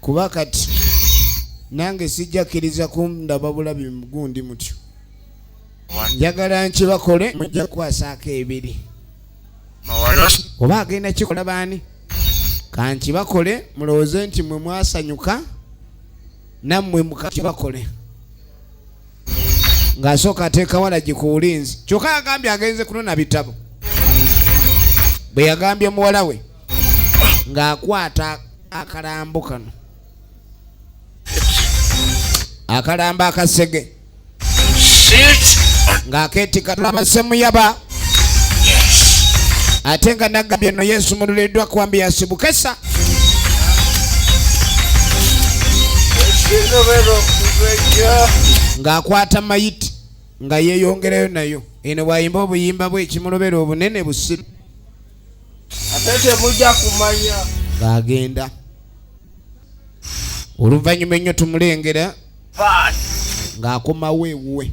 Kuba kati nange sijja kkiriza kundaba bulabi mugundi mutyo. Njagala nkibakole mujja kukwasaako ebiri. Oba agenda kikola baani? Kankibakole mulowooze nti mwe mwasanyuka nammwe mukakibakole. Ng'asooka ateeka walagi ku bulinzi kyokka yagambye agenze kunona bitabo. Bwe yagambye muwala we ng'akwata akalambo kano akalambo akasege ng'akeetika tulaba semuyaba ate nga nagambye no yeesumululiddwa kwambi yasibukesa ng'akwata mayiti nga yeeyongerayo nayo eno bw'ayimba obuyimba bwe ekimulobera obunene busiru ate temujja kumanya ng'agenda oluvannyuma ennyo tumulengera ng'akomawo ewuwe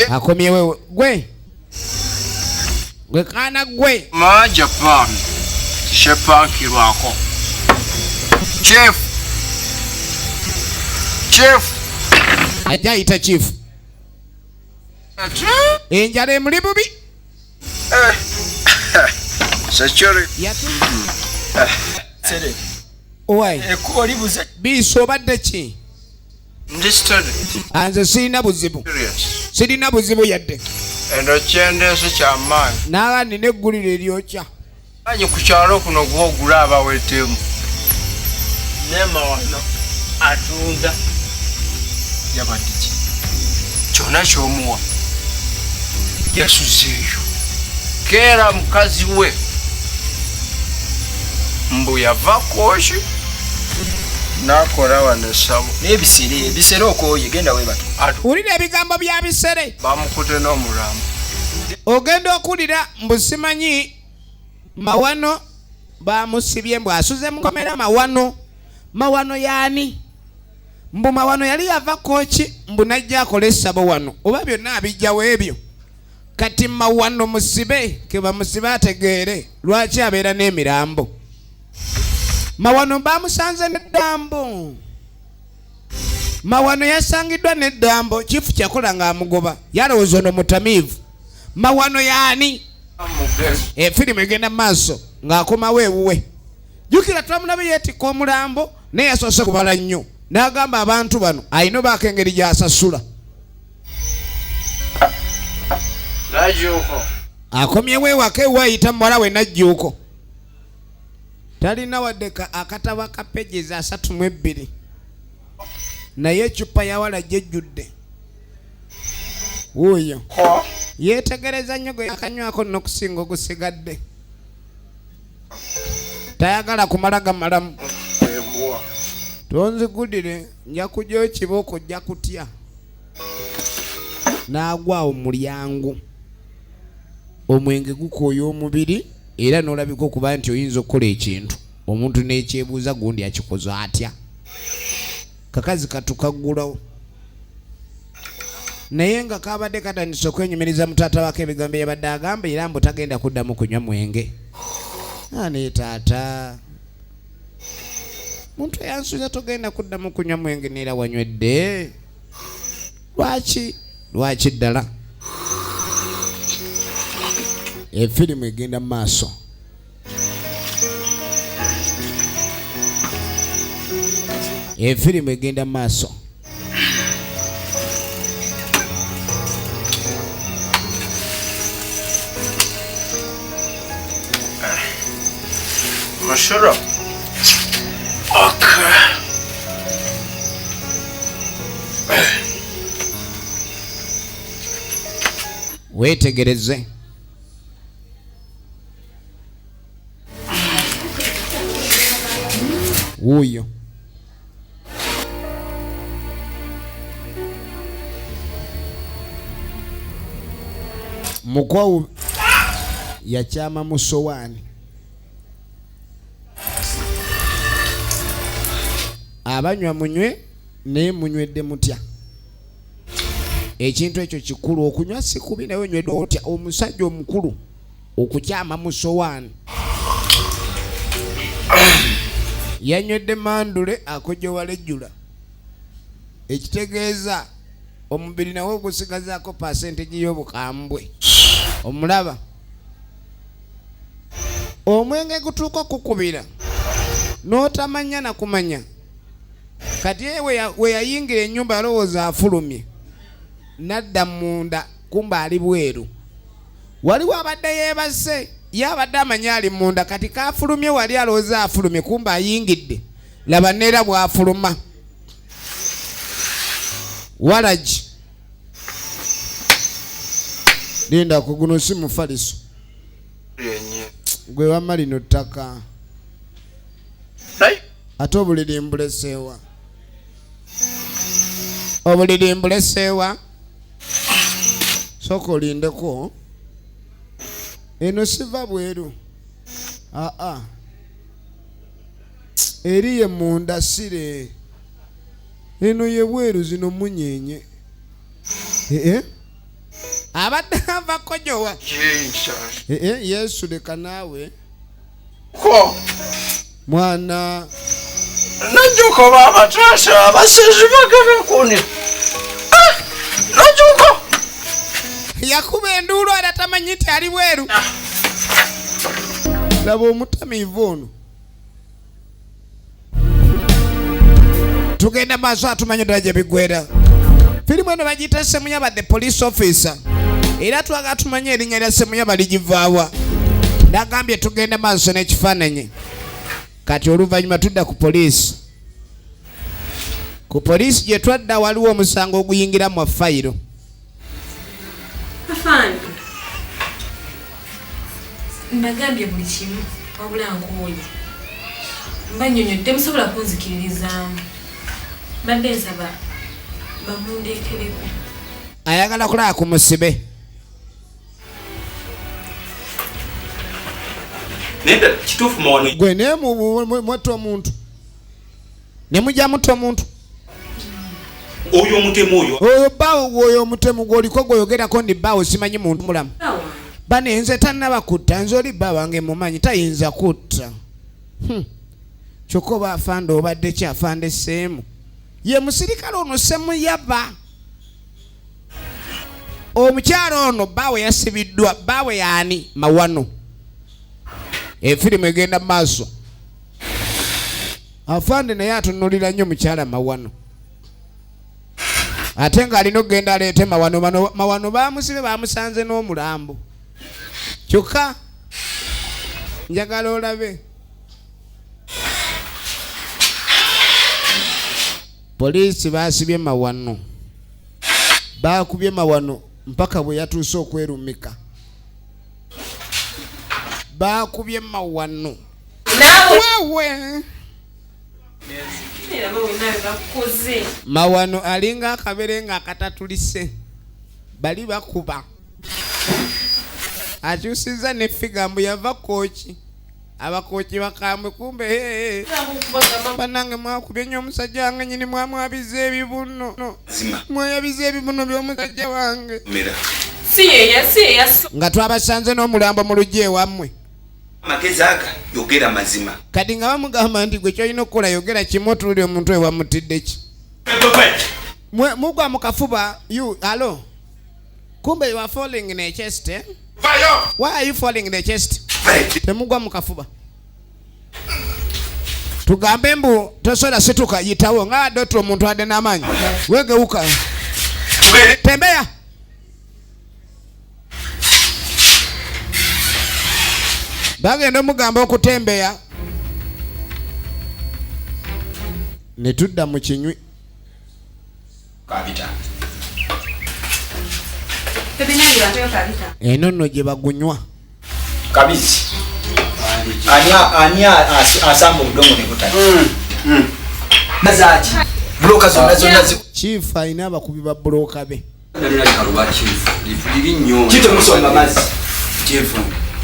akomyewo ewe gwe gwe kaana gwe ma Japan shepankirwako chief chief ajja ayita chief enjala emuli bubi biisa obadde ki? Nze sirina buzibu, sirina buzibu yadde. Eno kyendeese kyamaanyi. Naaba nina eggulire eryokya. Manyi ku kyalo kuno gwogula abaweddemu. Nema wano atunda yabadde ki kyona kyomuwa yasuzeeyo keera mukazi we mbu yava kooki nakola wano essabo n'ebisere ebisere okooye genda webake. Wulira ebigambo bya bisere. Bamukute n'omulambo. Ogenda okuwulira mbu simanyi mawano bamusibye mbu asuze mukomera mawano. Mawano yaani? Mbu mawano yali yava kooki mbu najja akola essabo wano oba byonna abijjawo ebyo. Kati mawano musibe ke bamusibe ategeere lwaki abeera n'emirambo. Mawano bamusanze n'eddambo. Mawano yasangiddwa n'eddambo kifu kyakola ng'amugoba yalowooza ono mutamiivu. Mawano yaani? Efirimu egenda mu maaso ng'akomawo ewuwe. Jjukira twamulabe yeetikka omulambo naye yasoose kubala nnyo n'agamba abantu bano alina obaako engeri gy'asasula. Akomyewo ewaka ewuwe ayita muwala we Najjuuko. Talina wadde akatabo aka pages 32 naye eccupa ya walagi ejjudde. Wuuyo yeetegereza nnyo gwe akanywako n'okusinga ogusigadde. Tayagala kumala gamalamu. Tonzigulire nja kugyayo ekibooko ojja kutya. N'agwa awo mu mulyango. Omwenge gukooya omubiri era n'olabika okuba nti oyinza okukola ekintu omuntu n'ekyebuuza gundi akikoze atya. Kakazi kattu kaggulawo naye nga kabadde katandise okwenyumiriza mu taata wako ebigambo yabadde agamba era mbu tagenda kuddamu kunywa mwenge. Naye taata muntu eyansuuza togenda kuddamu kunywa mwenge neera wanywedde lwaki lwaki ddala. Efirimu egenda mu maaso. Efirimu egenda mu maaso. Mushuro. Okay. Weetegereze. Wuuyo. Mukwawu yakyama mu sowaani. Abanywa munywe naye munywedde mutya? Ekintu ekyo kikulu, okunywa si kubi naye onywedde otya? Omusajja omukulu okukyama mu sowaani. Yanywedde mandule akojowala ejjula, ekitegeeza omubiri nawe ogusigazaako percentage y'obukambwe. Omulaba omwenge gutuuka okukubira n'otamanya na kumanya. Kati ye we yayingira ennyumba yalowooza afulumye, nadda munda, kumba ali bweru. Waliwo abadde yeebase, ye abadde amanyi ali munda. Kati kafulumye wali alowooza afulumye, kumba ayingidde. Laba neera bw'afuluma walagi. Linda ku guno si mufaliso. Yenye. Gwe wamma lino ttaka. Naye Ate obuliri mbuleseewa? Obuliri mbuleseewa? Sooka olindeko, eno siva bweru. Aa, eri ye munda sire, eno ye bweru, zino munyenye. Ee, abadde ava kojowa. Jesus. Ee, Yesu, leka naawe. Ko Mwana. Najjuko babataasa abasezi bagenda kuni. Ah! Najjuko. Yakuba enduulu era tamanyi nti ali bweru. Laba omutamiivu ono. Tugenda maaso, atumanyi ddala gye biggwera. Firimu eno bagiyita Semuyaba the Police Officer, era twagala tumanye erinnya lya Semuyaba ligivaawa. Nagambye tugenda maaso n'ekifaananyi. Kati oluvannyuma tudda ku poliisi. Ku poliisi gye twadda waliwo omusango oguyingira mu fayiro. Afande, mbagambye buli kimu, wabula nkooye. Mbanyonyodde, temusobola kunzikiririzaamu. Mbadde nsaba bamundeetereko. Ayagala kulaba ku musibe. Naye ddala kituufu mawano? Gwe naye mwatta omuntu ne mujja mutta omuntu. Oyo omutemu oyo. Oyo bbaawo, oyo omutemu gw'oliko gweyogerako ndi bbaawo, simanyi muntu mulamu. Bane nze tannaba kutta, nze oli bba wange mumanyi tayinza kutta. Kyokka oba afande obadde ki? Afande Seemu ye musirikale ono Semuyaba. Omukyalo ono bbaawe yasibiddwa. Bbaawe yaani Mawano. Efirimu egenda mu maaso. Afande naye atunulira nnyo mukyala Mawano, ate ng'alina okugenda aleete Mawano. Bano Mawano bamusibe, bamusanze n'omulambo. Kyokka njagala olabe poliisi basibye Mawano, bakubye Mawano mpaka bwe yatuuse okwerumika. Bakubye Mawano. Naawe. Wewe. Era wenna bakukoze. Mawano alinga akabere nga akatatulise, bali bakuba. Akyusiza ne figure mbu yava kooki, abakooki bakambwe, kumbe hey, bannange mwakubye nnyo omusajja wange nyini, mwamwabiza ebibuno. Zima. Mweyabiza ebibuno by'omusajja wange. Mera. Si yeya. Nga twabasanze n'omulambo mu lujja ewammwe. Amagezi aga, yogera mazima. Kati nga bamugamba nti gwe kyolina okukola yogera kimu, otululi omuntu we wamutidde ki. Mugwa mu kafuba. You alo, kumbe you are falling in a chest, eh? Vayo. Why are you falling in the chest? Temugwa mu kafuba. Tugambe mbu tosobola situka, yitawo nga dotro omuntu adde n'amaanyi wegewuka. Tugende. Tembeya. Bagenda omugamba okutembeya ne tudda mu kinywi. Kabita. Bebe, nange bampeyo kabita. Eno nno gye bagunywa. Kabizi. Ani asamba obudongo ne butali? Mazaki. Buloka zonna zonna zi Chief alina abakubi ba bulooka be. Nalina likaluba chief, lifu liri nnyo. Kito musomba mazzi. Chief,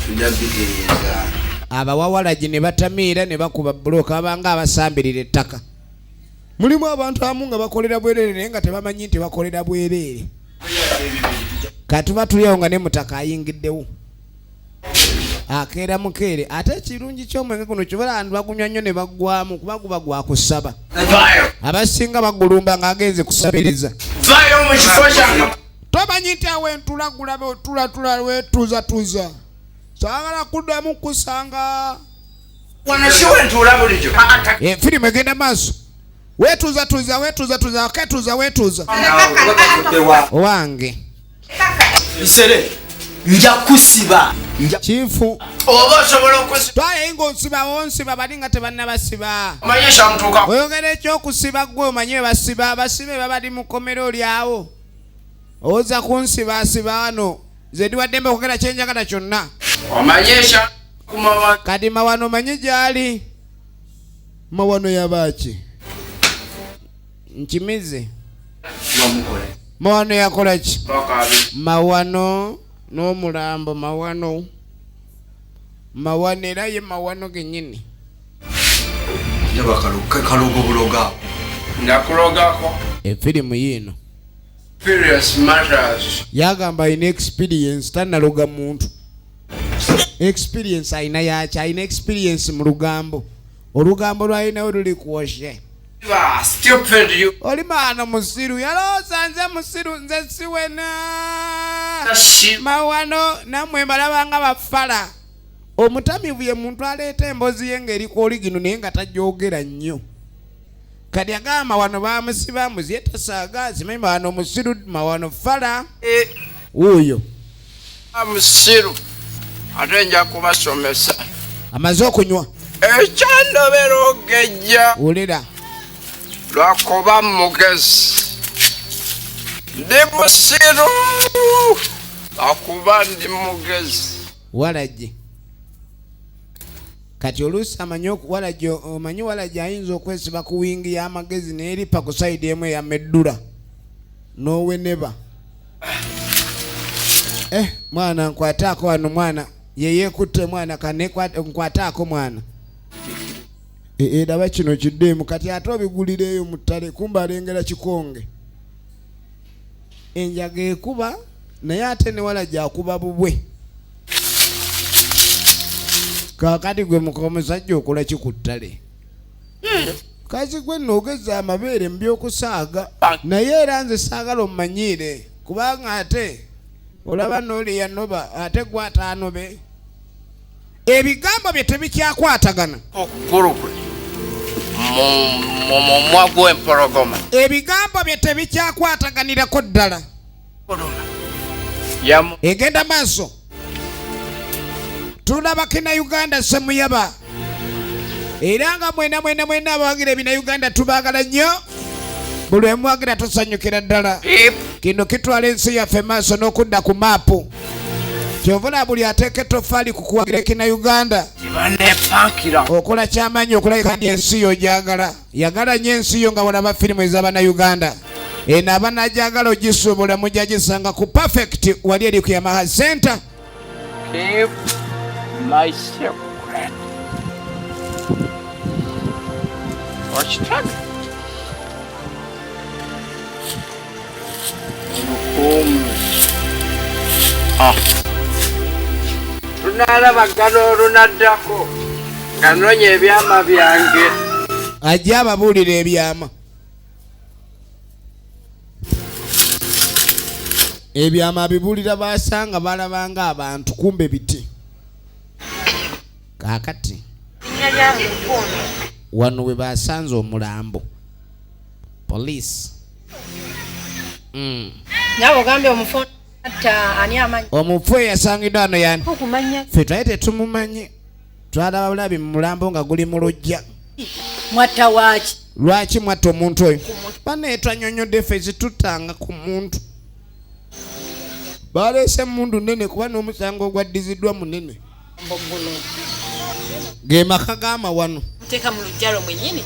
tujja bitereeza. Abawawalagi ne batamiira ne bakuba bulooka, babanga abasambirira ettaka. Mulimu abantu abamu nga bakolera bwereere naye nga tebamanyi nti bakolera bwereere. Katuba tuli awo nga ne mutaka ayingiddewo. Akeera mukeere. Ate ekirungi ky'omwenge guno kyobola abantu bagunywa nnyo ne baggwamu kuba guba gwa kusaba. Abasinga bagulumba ng'agenze kusabiriza. Vaayo mu kifo kyange. Tomanyi nti awo entula gulabe otulatula wetuuzatuuza. Saagala kuddamu kusanga. Wano si wentuula bulijjo. Firimu egenda maaso. Wetuuzatuuza, wetuuzatuuza, ketuuza, wetuuza. Owange. Isere, nja kusiba. Chifu. Oba osobola okusiba. Twala ingo onsiba, onsiba bali nga tebannabasiba. Omanyi ekyamutuukako. Oyogera ekyokusiba ggwe omanyi basiba, abasibe baba mu kkomera oli awo. Owoza kunsiba siba wano. Nze ndi wa ddembe okwogera kye njagala kyonna. Omanyi ekya kumawa. Kati Mawano omanyi gy'ali? Mawano yabaaki? Nkimize. Mawano yakola ki? Mawano n'omulambo Mawano. Mawano era ye Mawano gennyini. Ndaba kalogo buloga. Nakulogako. Efirimu yiino. Serious matters. Yagamba alina experience, tannaloga muntu. Experience alina yaki? Alina experience mu lugambo. Olugambo lwalinawo luli kwoshe. Stupid you. Oli maano musiru, yalowooza nze musiru, nze siwena. Mawano nammwe mbalaba nga bafala. Omutamivu ye muntu aleeta emboozi ye ng'eri ku oligino naye nga tajogera nnyo. Kati agamba Mawano baamusiba mbuzi ye tasaaga, simanyi Mawano musiru, Mawano fala. Wuuyo. Musiru ate nja kubasomesa. Amaze okunywa. Ekyandobera ogejja. Wulira. Lwakuba mugezi. Ndi musiru. Lwakuba ndi mugezi. Walagi. Kati oluusi amanyi walagi, omanyi walagi ayinza okwesiba ku wingi y'amagezi n'eripa ku sayidi emu eya meddula. N'oweneba. Mwana nkwataako wano mwana. Ye yeekutte mwana, ka nkwataako mwana. Laba kino kiddeemu kati ate obigulireeyo mu ttale kumbe alengera kikonge. Enjaga ekuba naye ate ne walagi akuba bubwe. Kaakati gwe muka omusajja okola ki ku ttale? Kazi gwe nno ogezza amabeere mu by'okusaaga. Naye era nze saagala ommanyiire kubanga ate olaba n'oli yanoba ate gwe ataanobe. Ebigambo bye tebikyakwatagana. Okugulu kwe mu mumwa gw'empologoma. Ebigambo bye tebikyakwataganirako ddala. Egenda maaso. Tulaba kina Uganda Ssemuyaba. Era nga mwena mwena mwena abawagira ebina Uganda tubaagala nnyo. Buli lwe muwagira tusanyukira ddala. Kino kitwala ensi yaffe maaso n'okudda ku maapu. Kyova olaba buli ateeka ettoffaali ku kuwagira ekina Uganda. Okola ky'amaanyi okulabika nti ensi yo gyagala. Yagala nnyo ensi yo nga walaba firimu ez'Abannayuganda. Eno abanagyagala ogisuubula mujja gisanga ku Perfect wali eri ku Yamaha Center. Keep my secret. Okitaka? Olukuumi. Tunaalabagana olunaddako nga nnoonya ebyama byange. Ajja ababuulira ebyama. Ebyama abibuulira baasanga balabanga abantu kumbe biti. Kaakati wano we basanze omulambo. Police. Nawe ogambye omufu atta ani amanyi? Omufu eyasangiddwa wano yani? Okumanya. Ffe twali tetumumanyi. Twalaba bulabi mu mulambo nga guli mu luggya. Mwatta waaki? Lwaki mwatta omuntu oyo? Bannaye twanyonyodde ffe zituttanga ku muntu. Baleese emmundu nnene kuba n'omusango ogwaddiziddwa munene. Ge maka g'amawano. Muteeka mu luggya lwo mwennyini.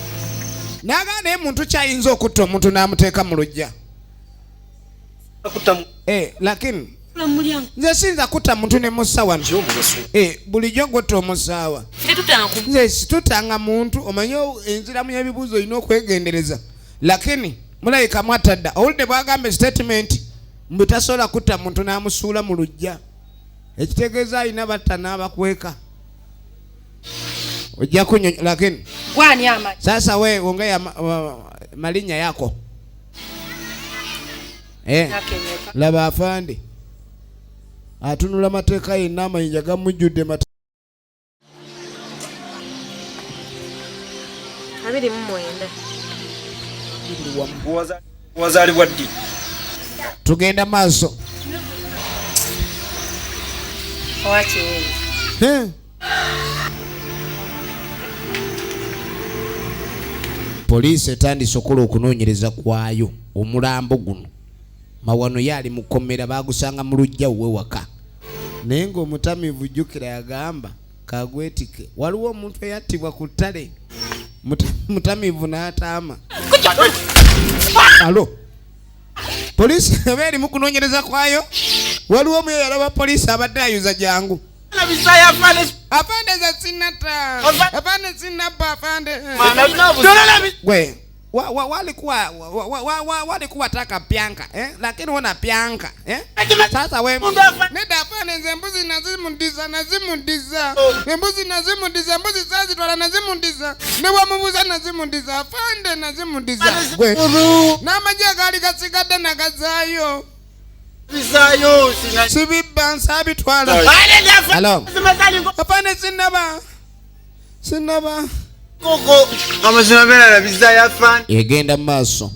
N'agaana naye muntu kyayinza okutta omuntu n'amuteeka mu luggya. Lakini nze siyinza kutta muntu ne mussa wano. Bulijjo gw'otta omusaawa. Nze situtanga muntu, omanyi enziramu y'ebibuuzo olina okwegendereza. Lakini mulabika mwatta dda. Owulidde bw'agamba statement mbu tasobola kutta muntu n'amusuula mu luggya. Ekitegeeza alina batta n'abakweka. Ojja kunyonya lakini Gwani amanyi? Sasa we ongea malinnya yako. Nakenyeka. Laba afande atunula mateeka yenna amayinja gamujjudde 29. Wazaalibwa ddi? Tugenda maaso. Owakiwundu. Poliisi etandise okukola okunoonyereza kwayo. Omulambo guno Mawano ye ali mu kkomera, baagusanga mu luggya we waka, naye ng'omutamiivu jjukira yagamba kagwetike. Waliwo omuntu eyattibwa ku ttale, mutamiivu n'ataama. Alo, poliisi eba eri mu kunoonyereza kwayo. Waliwo omu yalaba poliisi abadde ayuza jangu. Afande za sinata, afande sinabba, afande gwe walikuwa walikuwa taka pyanka lakini wana pyanka Sasa we neda afande, nze embuzi nazimudiza, nazimudiza embuzi, nazimudiza embuzi, sazitwala, nazimudiza, ne bwamubuuza nazimudiza, afande, nazimudiza gwe n'amagye agaali gasigadde nagazaayo. Sibibba, nsabitwala. Alo, afande, sinaba, sinaba. Amazima byonna nabizaayo afande. Egenda mu maaso.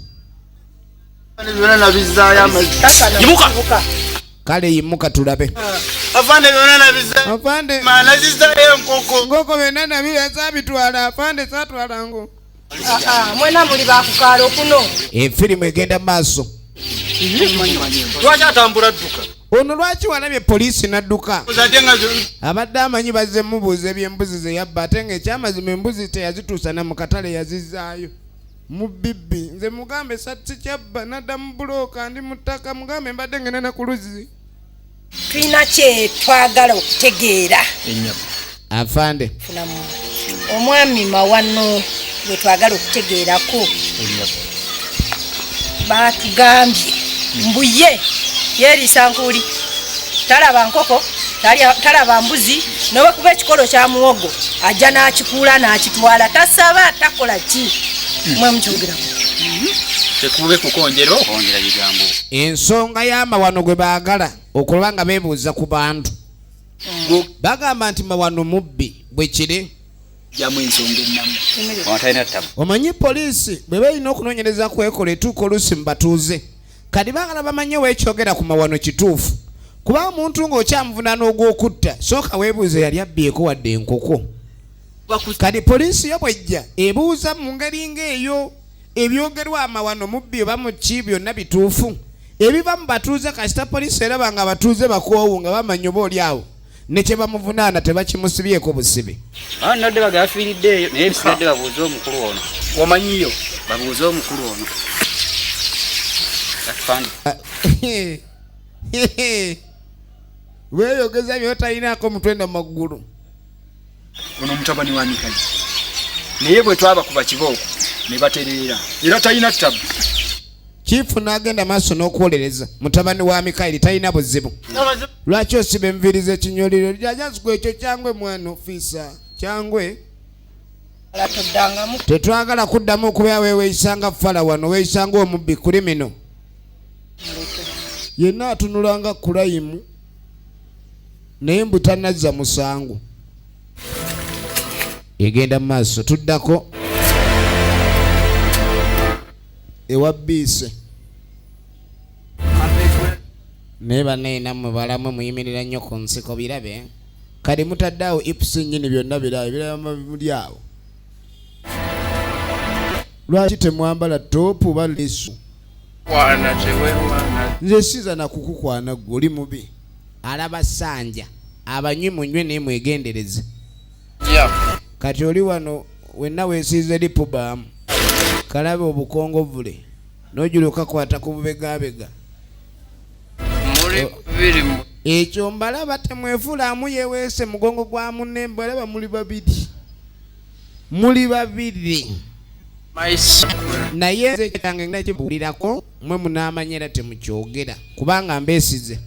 Byonna nabizaayo amazima. Yimuka. Kale yimuka tulabe. Afande byonna nabizaayo. Afande. Nazizaayo enkoko. Nkoko byonna nabira, sabitwala afande, satwala ngo. Mwena muli bakukaalo kuno. Efirimu egenda mu maaso. Lwaki atambula dduka? Ono lwaki walabye poliisi n'adduka? Ate nga Abadde amanyi bazze mubuuza ebyembuzi ze yabba, ate ng'ekyamazima embuzi teyazituusa na mu katale, yazizaayo mu bibbi. Nze mugambe sati kyabba nadda mu bulooka, ndi mu ttaka, mugambe mbadde ngenda na ku luzzi. Tulina kye twagala okutegeera. Afande. Funamu. Omwami Mawano gwe twagala okutegeerako. Batugambye mbu ye yeeriisa nkuuli, talaba nkoko, talaba mbuzi, newekuba ekikolo kya muwogo ajja n'akikuula n'akitwala, tasaba, takola ki. Mwe mukyogeramu. Tekube kukonjera okwongera bigambo. Ensonga y'amawano gwe baagala okuba nga beebuuza ku bantu. Bagamba nti Mawano mubbi, bwe kiri. Jamu ensonga ennamu. Ono talina ttabu. Omanyi poliisi bwe balina okunoonyereza kwekola etuuka oluusi mu batuuze. Kati baagala bamanye weekyogera ku Mawano kituufu. Kuba omuntu ng'okyamuvunaana ogw'okutta, sooka weebuuze yali abbyeko wadde enkoko. Kati poliisi yo bw'ejja ebuuza mu ngeri ng'eyo ebyogerwa Amawano mubbi oba mu ki byonna bituufu. Ebiva mu batuuze kasita poliisi eraba nga abatuuze bakoowu nga bamanya oba oli awo ne kye bamuvunaana tebakimusibyeko busibe. Nadde baga yafiiridde eyo, naye ebisigadde babuuze omukulu ono. Wamanyiyo? Babuuze omukulu ono. Afande. Weeyogeza by'otalinaako mutwe na magulu. Ono mutabani wa Mikayi. Naye bwe twabakuba kibooko ne batereera. Era talina ttabu. Chifu n'agenda maaso n'okuwolereza mutabani wa Mikayiri talina buzibu. Lwaki osiba enviiri z'ekinyolero? Jajazigwa ekyo kyangwe mwana ofiisa kyangwe. Tuddangamu. Tetwagala kuddamu okubeera weweeyisanga fala wano, weeyisanga omubbi kulimino. Yenna atunulanga kulayimu naye mbu tannazza musango. Egenda mu maaso, tuddako ewa biise. Naye bannaye nammwe balamwe muyimirira nnyo ku nsiko birabe. Kati mutadde awo ipusi nnyini byonna birabe, biraba muli awo. Lwaki temwambala toopu oba leesu? Kwana teweewana. Nze siza na kukukwana ggwe oli mubi. Alaba ssanja abanywi munywe naye mwegendereze. Kati oli wano wenna weesiize lipubaamu kalabe obukongovule n'ojula okakwata ku bubegabega. Muli bibiri mu. Ekyo mbalaba temwefuulaamu yeeweese mugongo gwa munne, mbalaba muli babiri. Muli babiri. My secret. Naye nze kyange nakibuulirako mmwe munaamanya era temukyogera kubanga mbeesize.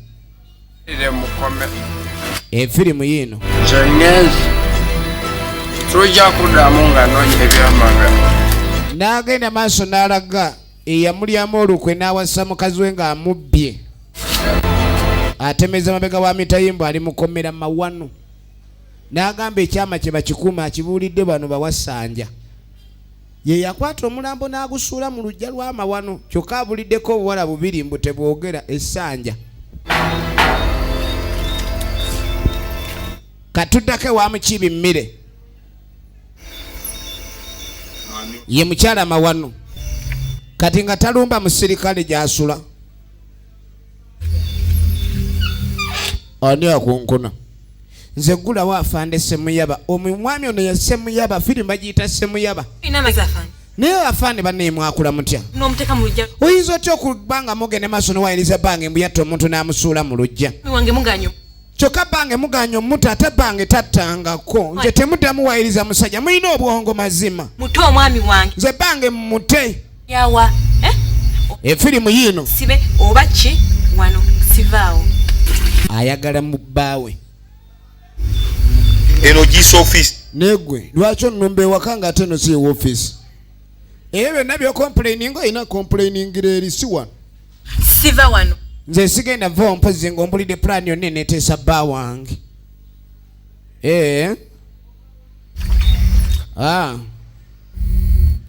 Mukome. Efirimu yiino. Nze ngenze, tujja kuddamu nga noonya ebyamanga. N'agenda maaso n'alaga eyamulyamu olukwe n'awasa mukazi we ng'amubbye. Atemeza mabega wa mitayimbwa ali mukomera mawano. N'agamba ekyama kye bakikuuma akibuulidde bano bawasanja. Ye yakwata omulambo n'agusuula mu luggya lw'amawano kyokka abuliddeko obuwala bubiri mbu tebwogera essanja. Katuddako ewa Mukiibi Mmire. Ye mukyala mawano. Kati nga talumba musirikale gy'asula. Ani akunkuna? Nze ggulawo afande Ssemuyaba. Omwami ono ye Ssemuyaba, firimu bagiyita Ssemuyaba. Naye afande bannaye mwakula mutya? Oyinza otya okuba nga mugenda maaso n'owayiriza bange mbu yatta omuntu n'amusuula mu luggya? Kyokka bange muganye omuta ate bange tattangako. Nze temuddamu wayiriza musajja, mulina obwongo mazima. Mute omwami wange. Nze bange mute. Yawa, eh? Efirimu yiino. Sibe oba ki wano sivaawo. Ayagala mu bbaawe. Eno gisa office. Negwe lwaki onnumba ewaka nga ate eno si office? Ebyo byonna by'ocomplaininga olina complainingira eri si wano. Siva wano. Nze sigenda vaawo mpozzi ng'ombulidde pulaani yonna eneeteesa bba wange.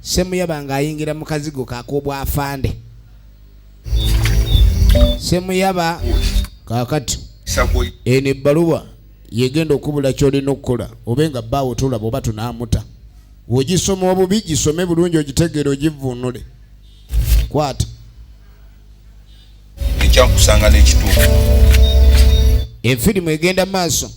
Ssemuyaba ng'ayingira mu kazigo kak'obwafande. Ssemuyaba kaakati eno ebbaluwa yegenda okubula ky'olina okukola obe nga bbaawo tolaba oba tunaamuta. Ogisoma obubi gisome bulungi ogitegeere ogivvuunule. Kwata. Ekyankusanga n'ekituufu. Efirimu egenda maaso.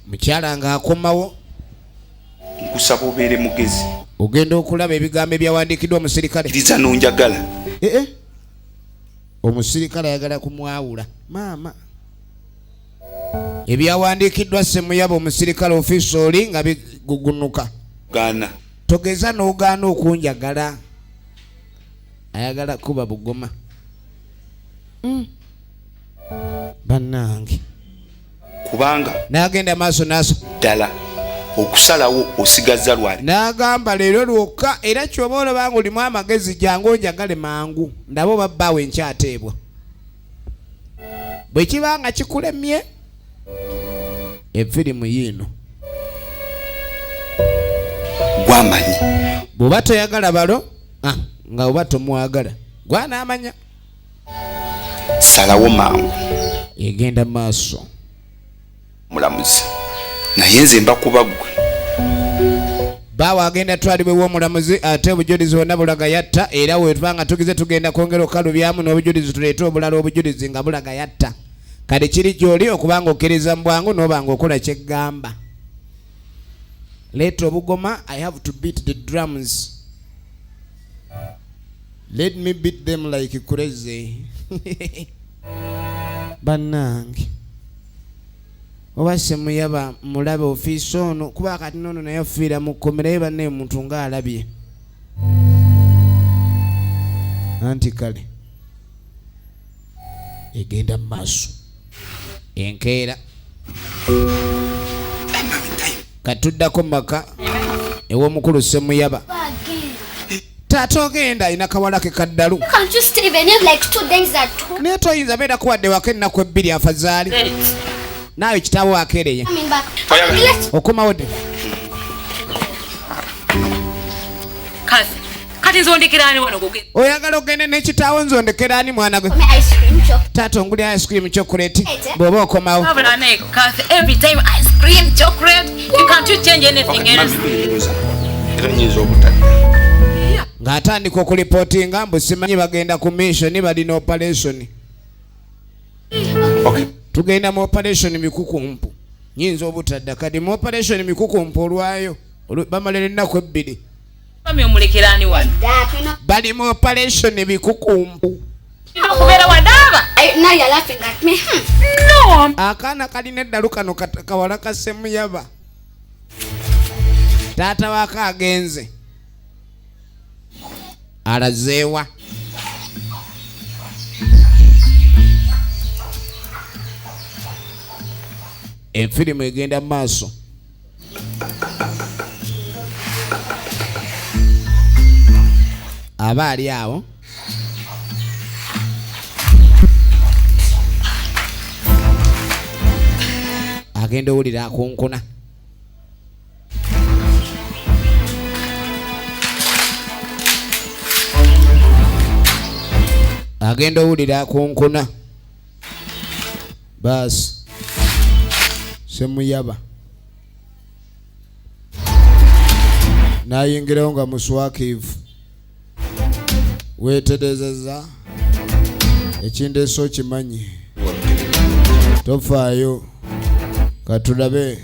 Mukyala ng'akomawo. Nkusaba obeere mugezi. Ogenda okulaba ebigambo ebyawandiikiddwa omusirikale. Kkiriza n'onjagala. Omusirikale ayagala kumwawula. Maama. Ebyawandiikiddwa Ssemuyaba omusirikale ofiisi oli nga bigugunuka. Gaana. Togeza n'ogaana okunjagala. Ayagala kuba bugoma. Bannange. Kubanga n'agenda maaso n'aso. Ddala okusalawo osigazza lwali. N'agamba leero lwokka era ky'oba olaba ng'olimu amagezi jangu onjagale mangu ndabe oba bbaawe nkyateebwa. Bwe kiba nga kikulemye efirimu yiino. Gwamanyi. Bw'oba toyagala balo, nga oba tomwagala gw'anaamanya. Salawo mangu. Egenda maaso. Mulamuzi. Naye nze mba kuba ggwe. Baawo agenda twalibwa ew'omulamuzi ate obujulizi bwonna bulaga yatta era we tuba nga tugize tugenda kwongera okukalubyamu n'obujulizi tuleete obulala obujulizi nga bulaga yatta. Kale kiri gy'oli okuba ng'okkiriza mu bwangu n'oba ng'okola kye ggamba. Leeta obugoma, I have to beat the drums. Let me beat them like crazy. Bannange. Oba Ssemuyaba mulabe ofiisi ono kuba kati n'ono naye afiira mu kkomera ye bannaye muntu ng'alabye. Anti kale egenda mu maaso enkeera. Katuddako mu maka ew'omukulu Ssemuyaba. Taata ogenda alina kawala ke kaddalu. Can't you stay even if like 2 days at home? Naye toyinza beera kuwadde waka ennaku ebbiri afazaali. Naawe kitaawo akeereye. Coming back. Okomawo ddi? Kazi. Kati nze ondekera ani wano gwe? Oyagala ogende ne kitaawo nze ondekera ani mwana gwe? Kome ice cream chocolate. Taata ongulira ice cream chocolate bw'oba okomawo. Wabula naye Kazi, every time ice cream chocolate. You can't you change anything Okay, else? mami, era nnyinza obutadda. Ng'atandika okulipootinga mbu simanyi bagenda ku mission, balina operation. Okay. Tugenda mu operation mikukumpu, nyinza obutadda kati mu operation mikukumpu olwayo bamalira ennaku 2. Mami omulekerani wano? Bali mu operation bikukumpu. Okubeera wadaaba. Now you're laughing at me. No. Akaana kalina eddalu kano kawala ka Ssemuyaba. Taata waako agenze. Alazeewa. Efirimu egenda mu maaso. Aba ali awo. Agenda owulira akunkuna. Agenda owulira akunkuna. Baasi Ssemuyaba n'ayingirawo nga muswakiivu. Weeterezeza ekindeese okimanyi, tofaayo, katulabe.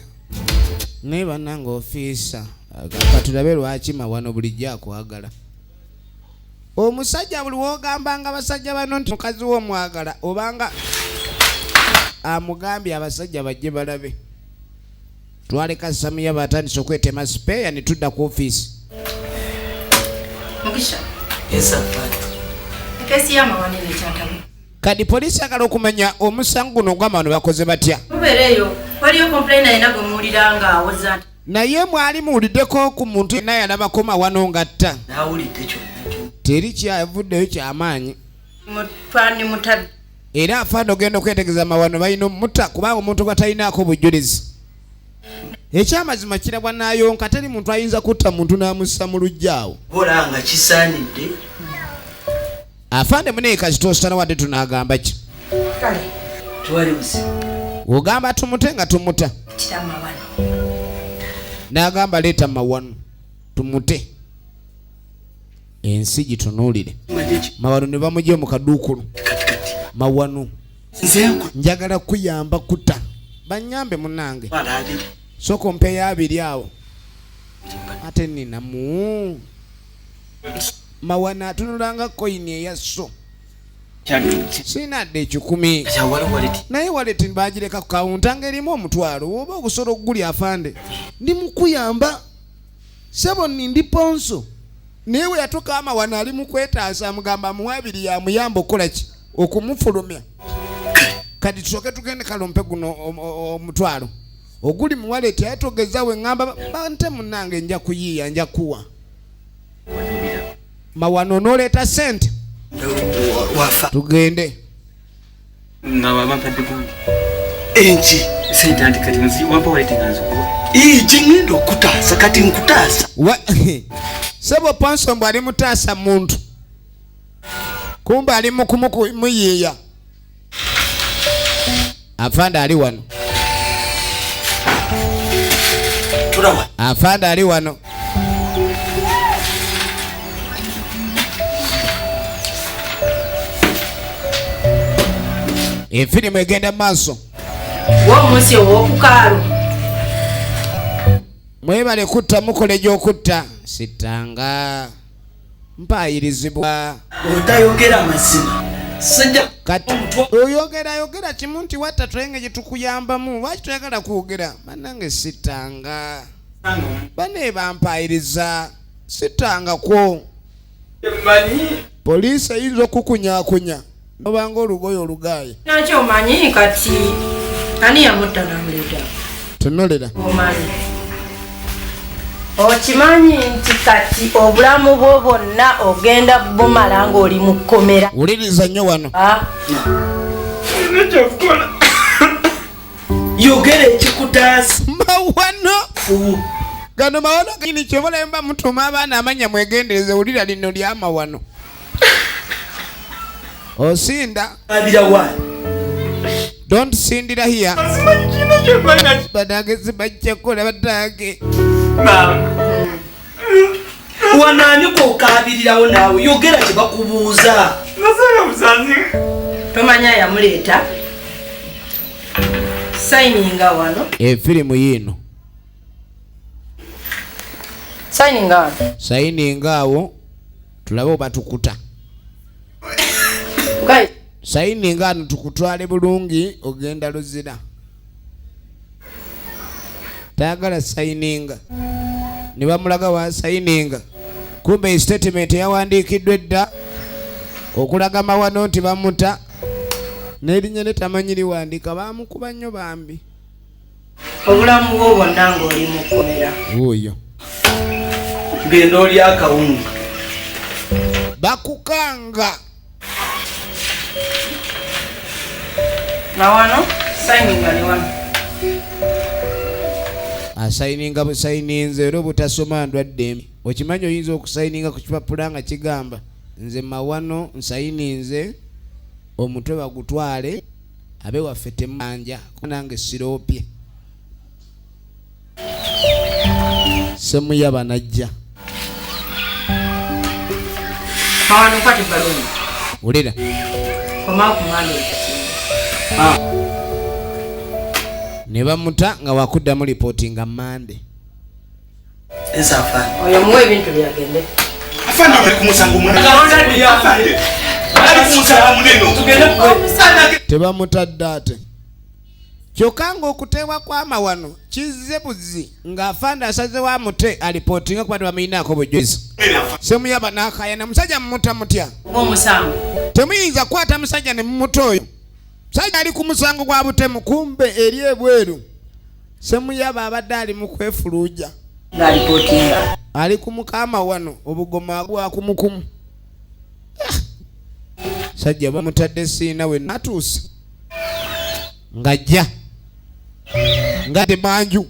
Naye bannange ofiisa, katulabe lwaki Mawano bulijjo akwagala. Omusajja buli w'ogambanga abasajja bano nti mukazi wo omwagala, obanga amugambye abasajja bajje balabe. Twaleka Ssemuyaba atandise okwetema sipeeya ne tudda ku ofiisi. Mugisha. Yes, afande. Kesi ya Mawano ekyatabu. Kati poliisi agala okumanya omusango guno ogw'amawano bakoze batya. Mubeereeyo, waliyo complainer yenna gwe muwulira ng'awoza nti Naye mwali muwuliddeko ku muntu yenna yalabako Mawano ng'atta? Naawulidde kyonna kyonna. Teri kyavuddeyo kyamaanyi. Mutwani mutadde. Era afaana ogenda okwetegereza Mawano balina omutta kubanga omuntu gwatalinaako bujulizi. Ekyamazima kirabwa n'ayonka, teri muntu ayinza kutta muntu n'amussa mu luggya awo. Bola nga kisaanidde. Afande muneye kasita osana wadde tunaagamba ki? Kale. Tewali buzibu. Ogamba tumute nga tumuta. Kira Mawano. N'agamba leeta Mawano tumute. Ensi gitunuulire. Mawano ne bamugye mu kaduukulu. Mawano. Njagala kuyamba kuta. Banyambe munnange. Sooka ompeeyo 2 awo. Ate ninamu. Mawano atunulanga koyini eya sso. Sina dde 1,000. Naye waleti bagireka ku kawunta ng'erimu 5,000. Oba ogusobola okugulya afande. Ndi mukuyamba. Ssebo ndi ponso. Naye we yatuuka Amawano ali mu kwetaasa, amugamba amuwa 2 yamuyamba okukola ki? Okumufulumya. Kati tusooke tugende kalompe guno 5,000. Oguli mu waleti aye togeza we ŋŋamba bante munnange nja kuyiiya nja kuwa. Mawano onooleeta ssente. Wafa. Tugende. Nga bampadde gundi. Enki? Ssente anti kati nzi wampa waleti nga nzikuwa. Ii, gye ŋŋenda okutaasa kati nkutaasa. Ssebo Ponso mbu ali mutaasa muntu. Kumbe ali mu kumuyiiya. Afande ali wano. Tulawa. Afande ali wano. Efirimu egenda maaso. W'omunsi ow'okukaalo. Mwebale kutta mukola egy'okutta. Sittanga. Mpaayirizibwa. Otayogera mazima. Sijja Kati oyogera yogera kimu nti watta twenge gye tukuyambamu. Lwaki toyagala kwogera? Bannange sittanga. Banne bampaayiriza. Sittangako. Poliisi eyinza okukunyaakunya. Obanga olugoye olugaaye. Nakyo omanyi kati ani yamutta n'amuleeta? Tunulira. Omanyi. Okimanyi nti kati obulamu bwo bwonna ogenda bumala ng'oli mu kkomera. Wuliriza nnyo wano. Yogera ekikutaasa. Mawano. Gano mawano gini kyobola mba mutuuma abaana amannya mwegendereze, wulira lino lya mawano. Osinda. Abira wa? Don't sindira here. Banange sibajja kukola banange. Mama. Wanaani kwokaabirirawo naawe yogera kye bakubuuza. Tomanya yamuleeta. Sayininga wano. Efirimu yiino. Sayininga wano. Sayininga awo tulabe oba tukuta. Sayininga ano tukutwale bulungi ogenda Luzira. Tayagala sayininga. Ne bamulaga wa sayininga. Kumbe statement yawandiikiddwa edda okulaga Mawano nti bamuta n'erinnya ne tamanyi liwandiika baamukuba nnyo bambi. Obulamu bwo bwonna ng'oli mu kkomera. Wuuyo. Genda oli akawunga. Bakukanga. Mawano, sayininga ne wano. Asayininga busayininze era obutasoma ndwadde embi. Okimanyi oyinza okusayininga ku kipapula nga kigamba nze Mawano nsayininze omutwe bagutwale abe waffe temanja nange siroopye. Semuyaba najja. Mawano nkwate ebbaluwa. Wulira. Komawo ku mwami. Ne bamuta nga wakuddamu lipooti nga Mande. Oyo muwe ebintu byagende. Afande ali ku musango munene. Afande ali ku musango munene. Tebamutadde ate. Kyokka ng'okuteebwa kwa Mawano kizze buzzi ng'afande asazeewo amute alipootinga kuba tebamuyinaako bujulizi. Semuyaba n'akaayana musajja mumuta mutya? Omusango. Temuyinza kukwata musajja ne mumuta oyo. Musajja ali ku musango gwa butemu kumbe eri ebweru. Semuyaba abadde ali mu kwefuluuja. Ng'alipootinga. Ali ku mukama wano obugoma bwa kumukumu. Sajja bamutadde siina we natuuse. Ng'ajja. Ngadde manju.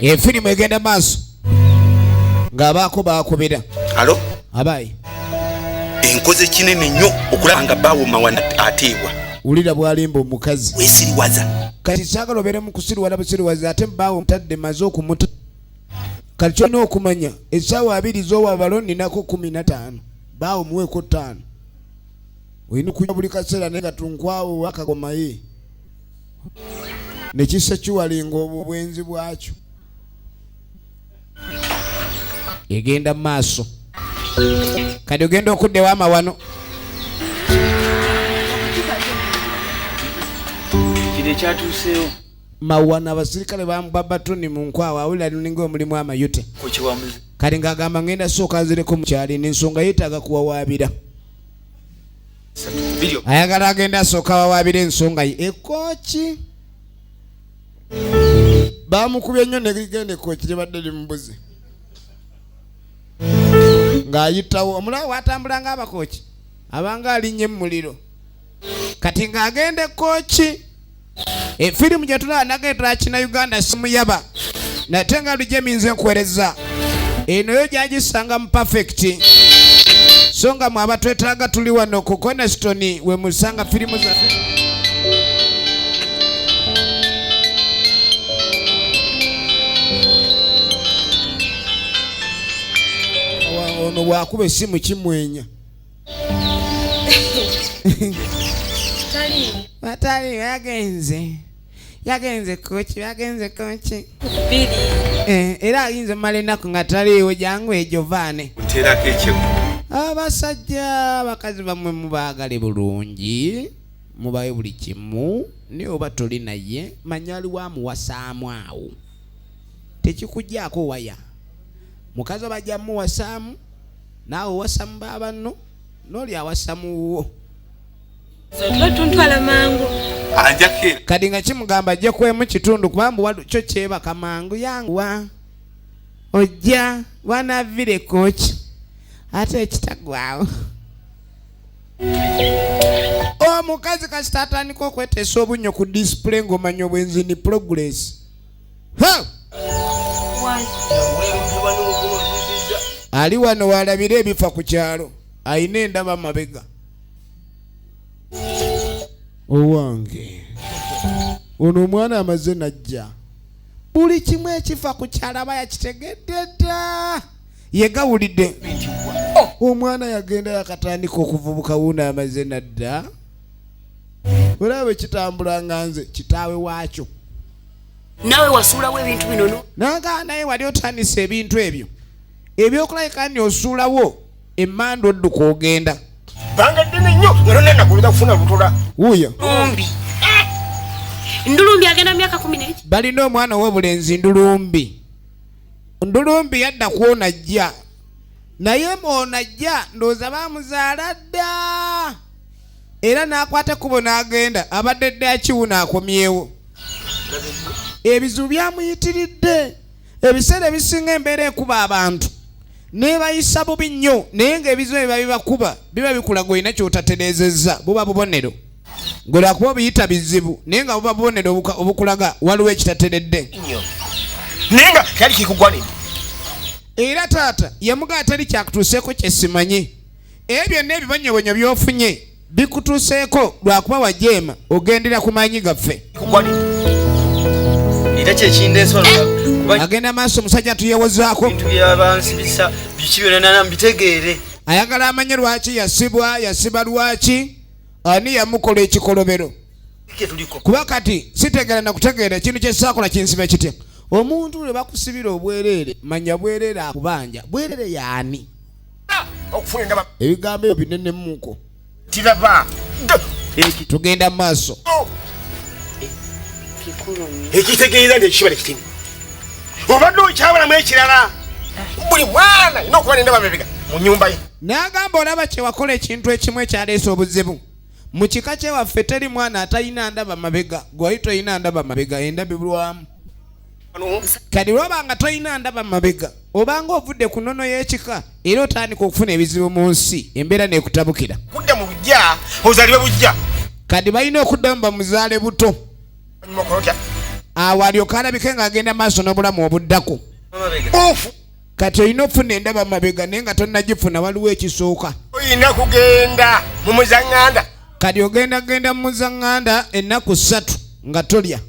Efirimu egenda maaso. Ng'abaako baakubira. Alo? Abayi. Enkoze kinene nnyo okulaba nga bbaawo Mawana ateebwa. Wulira bw'alimba omukazi. Weesiriwaza. Kati saagala obeere mu kusiriwala busiriwaza ate bbaawo mutadde maze okumuta. Kati ky'olina okumanya essaawa 2 z'owabalo nninako 15. Bbaawo muweeko 5. Olina okunywa buli kaseera naye nga tunkwawo akagoma ye. Ne kissa kiwalinga obwo obwenzi bwakyo. Egenda mu maaso. Kati ogenda okudda ewa Mawano. Kino ekyatuuseewo. Mawano abasirikale bamuba batuni mu nkwawa awulira luninga omulimu amayute. Kati ng'agamba ngenda sooka nzireko mu kyalo n'ensonga yeetaaga kuwawaabira. Ayagala agenda asooka awawaabira ensonga ye. Ekooki baamukubye nnyo ne ligenda ekooki libadde limubuze. Ng'ayitawo omulawo watambula ng'abakooki abanga alinnye mu muliro. Kati ng'agenda ekooki. Efirimu gye tulaba nageetera kina Uganda simuyaba. Nate nga lujja nkuweereza. Eno yo gy'agisanga mu perfect. So nga mwe abatwetaaga tuli wano ku Cornerstone we musanga firimu zaffe. Ono bw'akuba essimu kimwenya. Batali yagenze. Yagenze koki, yagenze koki. Era ayinza omala ennaku nga taliiwo jangu egyo vaane. Nteerako ekyeggulo. Abasajja abakazi bammwe mubaagale bulungi, mubawe buli kimu, naye oba toli naye manya aliwo amuwasaamu awo. Tekikuggyako waya. Mukazi oba ajja mmuwasaamu, naawe owasamu baabanno, n'oli awasamu wuwo. Tuntwala mangu. Kati nga kimugamba ajje kwemu kitundu kubanga waliwo kyo kyebaka mangu yanguwa. Ojja wanaavire kooki ate ekitagwawo. Omukazi kasita atandika okweteesa obunnyo ku display ng'omanya obwenzi ni progress. Ha! Ali wano w'alabira ebifa ku kyalo, alina endaba mabega. Owange ono omwana amaze n'ajja. Buli kimu ekifa ku kyalo aba yakitegedde dda. Yegawulidde. Omwana yagenda yakatandika okuvubuka wuuno amaze nadda. Olaba bwe kitambula nga nze kitaawe waakyo. Naawe wasuulawo ebintu bino no. Nanga naye wali otandise ebintu ebyo. Ebyokulabika nti osuulawo emmanda odduka ogenda. Bbanga ddene nnyo nga tonnanaguluza kufuna lutula. Wuuyo. Ndulumbi. Ndulumbi agenda myaka kumi n'egi. Balina omwana ow'obulenzi Ndulumbi. Ndulumbi yadda kwona ajja. Naye ono ajja ndowooza baamuzaala dda. Era n'akwata ekkubo n'agenda abadde dda kiwuno akomyewo. Ebizibu byamuyitiridde. Ebiseera ebisinga embeera ekuba abantu nebayisa bubi nnyo, naye ng'ebizibu ebiba bibakuba biba bikulaga olina ky'otatereezezza. Buba bubonero gwe lwakuba obuyita bizibu, naye nga buba bubonero obukulaga waliwo ekitateredde. Naye nga kyali kikugwanidde. Era taata yamugaa teri kyakutuuseeko kye simanyi. Ebyo byonna ebibonyobonyo by'ofunye bikutuuseeko lwakuba wajeema ogendera ku maanyi gaffe. Era kyekindeesa agenda maaso omusajja tuyewozaako. Bintu byabansibisa biki byonna nana mbitegeere. Ayagala amanye lwaki yasibwa, yasiba lwaki, ani yamukola ekikolobero. Kuba kati sitegeera na kutegeera ekintu kye saakola kinsiba kitya. Omuntu lwe bakusibira obwereere manya bwereere akubanja. Bwereere yaani? Ebigambo ebyo binenemuko. Tugenda maaso. Ekitegeeza nti ekibala kitini. Obadde okyabalamu ekirala. Buli mwana alina okuba n'endaba mabega mu nnyumba ye. N'agamba olaba kye wakola ekintu ekimu ekyaleese obuzibu. Mu kika kyewaffe teri mwana atalina ndaba mabega. Gwe wali tolina ndaba mabega, endabirwamu. Kati lw'oba nga tolina ndaba mabega, obanga ovudde ku nnono y'ekika era otandika okufuna ebizibu mu nsi, embeera n'ekutabukira. Kudda mu luggya, ozaalibwe buggya. Kati balina okuddamu bamuzaale buto. Awo alyoke alabike ng'agenda maaso n'obulamu obuddako. Kati olina okufuna endaba mabega naye nga tonnagifuna waliwo ekisooka. Olina kugenda mu muzaŋŋanda. Kati ogenda genda mu muzaŋŋanda ennaku 3 nga tolya.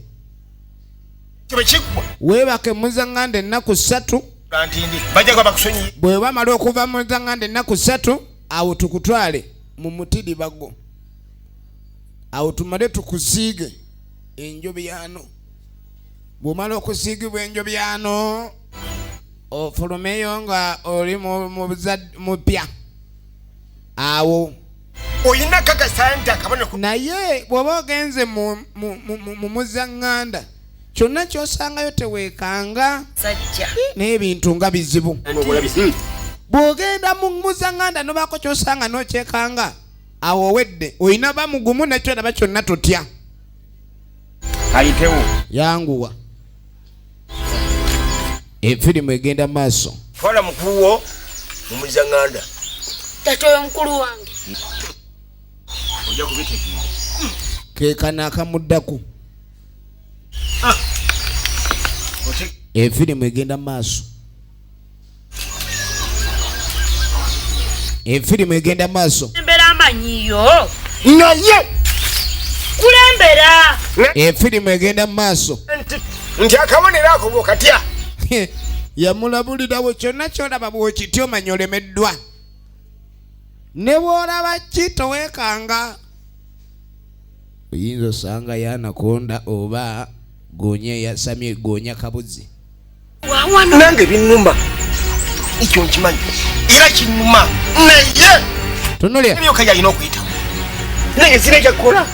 Weebake mu muzaŋŋanda ennaku 3. Bwe bamala okuva mu muzaŋŋanda ennaku 3, awo tukutwale mu mutiribago. Awo tumale tukusiige enjobyano. Bw'omala okusiigibwa enjobyano, ofulumeyo nga oli mupya. Awo olina kakasa nti akabonero. Naye bw'oba ogenze mu muzaŋŋanda kyonna ky'osangayo teweekanga. N'ebintu nga bizibu. Bw'ogenda mu muzaŋŋanda n'obaako ky'osanga n'okyekanga, awo owedde. Olina ba mugumu nakyo naba kyonna totya. Ayitewo. Yanguwa. Efirimu egenda maaso. Twala mukulu wo mu muzaŋŋanda. Tata oyo mukulu wange. Ojja kubitegeera. Ke kano akamuddako. Efirimu egenda maaso. Efirimu egenda maaso. Kulembera amanyiyo. Naye. Kulembera. Efirimu egenda maaso. Nti akabonero ako bw'okatya. Yamulabulirawo kyonna ky'olaba bw'okitya omanya olemeddwa. Ne bw'olaba ki toweekanga. Oyinza osanga y'anakonda oba goonya eyasamye goonya kabuzi. Nange binnuma. Ekyo nkimanyi. Era kinnuma. Naye. Tunulya. Ebyoka yalina okuyitamu. Naye sirina kyakukola.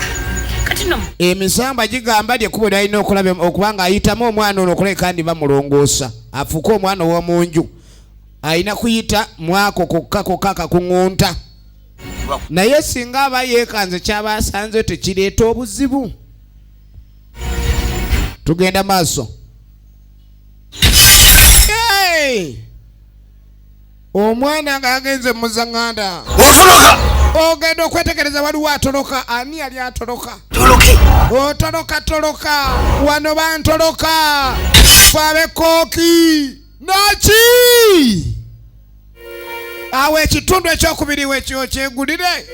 Kati no. Emisamba gigamba lye kkubo ly'alina okulaba okuba ng'ayitamu omwana ono okulabika ndi bamulongoosa afuuke omwana ow'omu nju. Alina kuyita mwako kokka kokka akakuŋŋunta. Naye singa aba yeekanze ky'aba asanze tekireeta obuzibu. Tugenda maaso. Hey! Omwana ng'agenze mu muzaŋŋanda. Otoloka! Ogenda okwetegereza waliwo atoloka. Ani yali atoloka? Toloke! Otoloka, toloka. Wano bantoloka. Ffe kooki. Naki? Awo ekitundu ekyokubiri wekyo kyegulire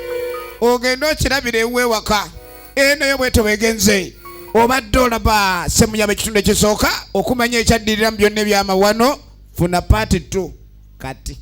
ogende okirabire ewuwe waka. Eno yo bwetyo bwegenze. Obadde olaba Semunyama ekitundu ekisooka. Okumanya ekyaddirira mu byonna ebyamawano, funa part 2 kati.